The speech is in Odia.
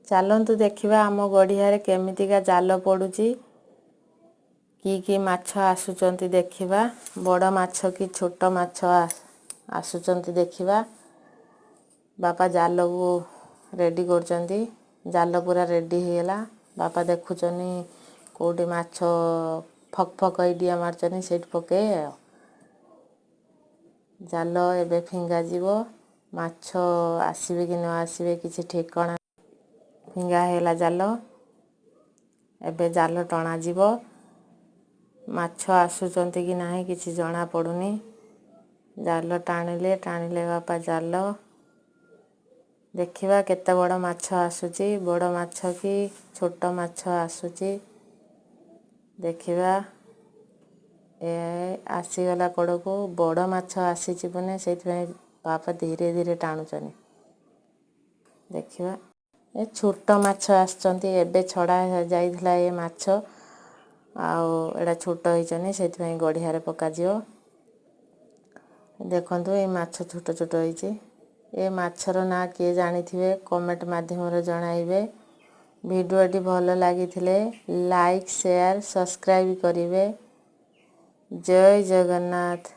ଚାଲନ୍ତୁ ଦେଖିବା ଆମ ଗଡ଼ିଆରେ କେମିତିକା ଜାଲ ପଡ଼ୁଛି, କି କି ମାଛ ଆସୁଛନ୍ତି ଦେଖିବା। ବଡ଼ ମାଛ କି ଛୋଟ ମାଛ ଆସୁଛନ୍ତି ଦେଖିବା। ବାପା ଜାଲକୁ ରେଡ଼ି କରୁଛନ୍ତି। ଜାଲ ପୁରା ରେଡ଼ି ହେଇଗଲା। ବାପା ଦେଖୁଛନ୍ତି କେଉଁଠି ମାଛ ଫକ୍ ଫକ୍ ହେଇ ଡିଆଁ ମାରୁଛନ୍ତି, ସେଇଠି ପକେଇ। ଆଉ ଜାଲ ଏବେ ଫିଙ୍ଗାଯିବ। ମାଛ ଆସିବେ କି ନ ଆସିବେ କିଛି ଠିକଣା। ଫିଙ୍ଗା ହେଇଗଲା ଜାଲ। ଏବେ ଜାଲ ଟଣାଯିବ। ମାଛ ଆସୁଛନ୍ତି କି ନାହିଁ କିଛି ଜଣା ପଡ଼ୁନି। ଜାଲ ଟାଣିଲେ ଟାଣିଲେ ବାପା ଜାଲ। ଦେଖିବା କେତେ ବଡ଼ ମାଛ ଆସୁଛି। ବଡ଼ ମାଛ କି ଛୋଟ ମାଛ ଆସୁଛି ଦେଖିବା। ଏ ଆସିଗଲା କଡ଼କୁ। ବଡ଼ ମାଛ ଆସିଛି ମାନେ, ସେଇଥିପାଇଁ ବାପା ଧୀରେ ଧୀରେ ଟାଣୁଛନ୍ତି। ଦେଖିବା, ଏ ଛୋଟ ମାଛ ଆସିଛନ୍ତି। ଏବେ ଛଡ଼ା ଯାଇଥିଲା ଏ ମାଛ, ଆଉ ଏଇଟା ଛୋଟ ହେଇଛନ୍ତି, ସେଇଥିପାଇଁ ଗଡ଼ିଆରେ ପକାଯିବ। ଦେଖନ୍ତୁ, ଏଇ ମାଛ ଛୋଟ ଛୋଟ ହେଇଛି। ଏ ମାଛର ନାଁ କିଏ ଜାଣିଥିବେ, କମେଣ୍ଟ ମାଧ୍ୟମରେ ଜଣାଇବେ। ଭିଡ଼ିଓଟି ଭଲ ଲାଗିଥିଲେ ଲାଇକ୍, ସେୟାର, ସବସ୍କ୍ରାଇବ୍ କରିବେ। ଜୟ ଜଗନ୍ନାଥ।